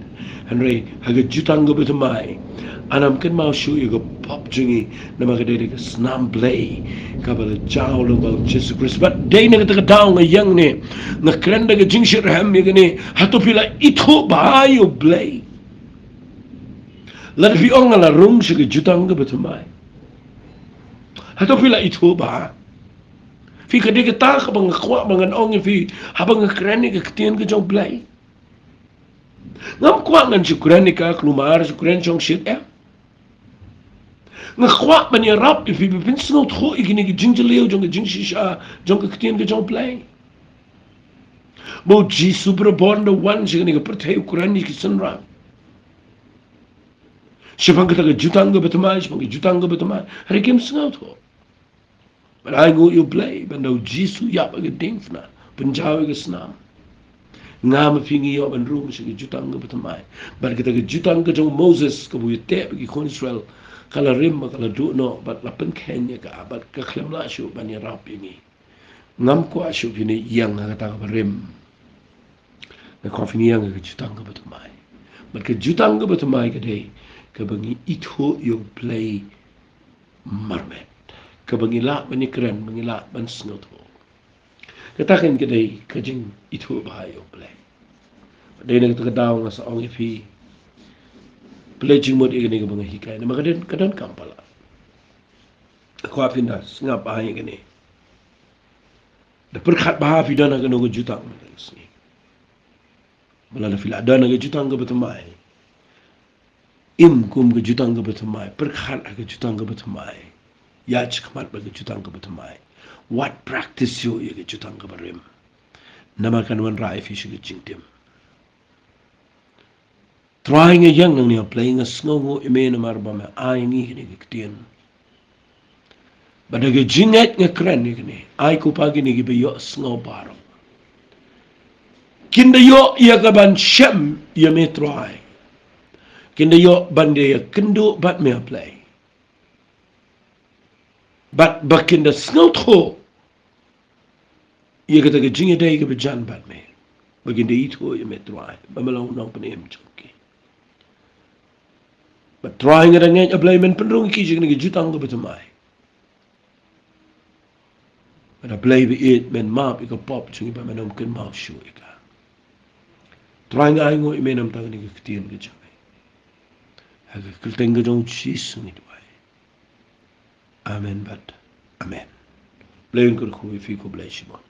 Hynrei ha ka jutang kaba thymmai, ngan ym kynmaw shuh ïa ka pop jong ngi. Namar ka dei da ka snam Blei kaba la jaw lyngba u Jisu Khrist. Bad dei na kata ka daw nga ïeng ne nga kren da ka jingshitrhem ïa kane. Hato phi la ithuh bha ïa U Blei? Lada phi ong nga la rung sha ka jutang kaba thymmai, hato phi la ithuh bha? Phi, ka dei kata kaba nga kwah ba ngan ong ïa phi haba nga kren ïa ka ktien ka jong U Blei. Ngam kwah ngan shu kren ïa ka kulmar, shu kren shongshit, eh. Nga kwah ban ïarap ïa phi ba phin sngewthuh ïa kine ki jingjylliew jong ka jingshisha jong ka ktien ka jong U Blei. Ba u Jisu ba la wan da wan sha kane ka pyrthei u kren ïa ki synran shaphang kata ka jutang kaba thymmai, shaphang ka jutang kaba thymmai. Hynrei kim sngewthuh. Bad ai nguh ïa U Blei ba ynda u Jisu u ïap ha ka diengphna, pynjaw ïa ka snam, nga ma phi ngi ïoh ban rung sha ka jutang kaba thymmai. Bad kata ka jutang ka jong u Moses kaba u ïateh bad ki khun Israel, ka la rim bad ka la duh noh bad la pynkheiñ ïa ka, bad ka khlem lah shuh ban ïarap ïa ngi. Ngam kwah shuh phin ïeng ha kata kaba rim. Nga kwah phin ïeng ha ka jutang kaba thymmai. Bad ka jutang kaba thymmai ka dei kaba ngi ithuh ïa U Blei marmet, kaba ngi lah ban ïakren, ba ngi lah ban sngewthuh. Kata kan ka dei ka jingithuh bha ïa U Blei. Dei na kata ka daw nga sa ong ïa phi, Pynleit jingmut ïa kane kaba nga hikai namar ka don, ka donkam palat. Ko phi da sngap bha ïa kane. Da pyrkhat bha phi don ha kano ka jutang mynta ka sngi. Ba lada phi la don ha ka jutang kaba thymmai, im kum ka jutang kaba thymmai, pyrkhat ha ka jutang kaba thymmai, ïaid shakhmat bad ka jutang kaba thymmai. Wat practice shuh ïa ka jutang kaba rim. Namar kan wanrah ïa phi sha ka jingtim. Trai, nga ïeng nangne ha Blei, nga sngewnguh ïa me namar ba me ai ïa ngi kane ka ktien. Bad da ka jingngeit nga kren ïa kane. Ai ko Pa kine kiba ïohsngew baroh kin da ïoh ïa ka ban shem ïa me Trai. Kin da ïoh ban da ïakynduh bad me ha Blei. Bad ba kin da sngewthuh ïa kata ka jingïadei kaba jan bad me. Ba kin da ithuh ïa me Trai ba me long u nongpynim jong ki. Bad Trai, nga da ngeit ha Blei men pynrung ïa ki jong kane ka jutang kaba thymmai. Bad ha Blei ba ïeit men map ïa ka pop jong ki ba men ym kynmaw shuh ïa ka. Trai, nga ainguh ïa me namar kane ka ktien ka jong me. Ha ka kyrteng ka jong U Jisu ngi duwai. Amen bad amen. Blei un kyrkhu ïa phi, khublei shibun.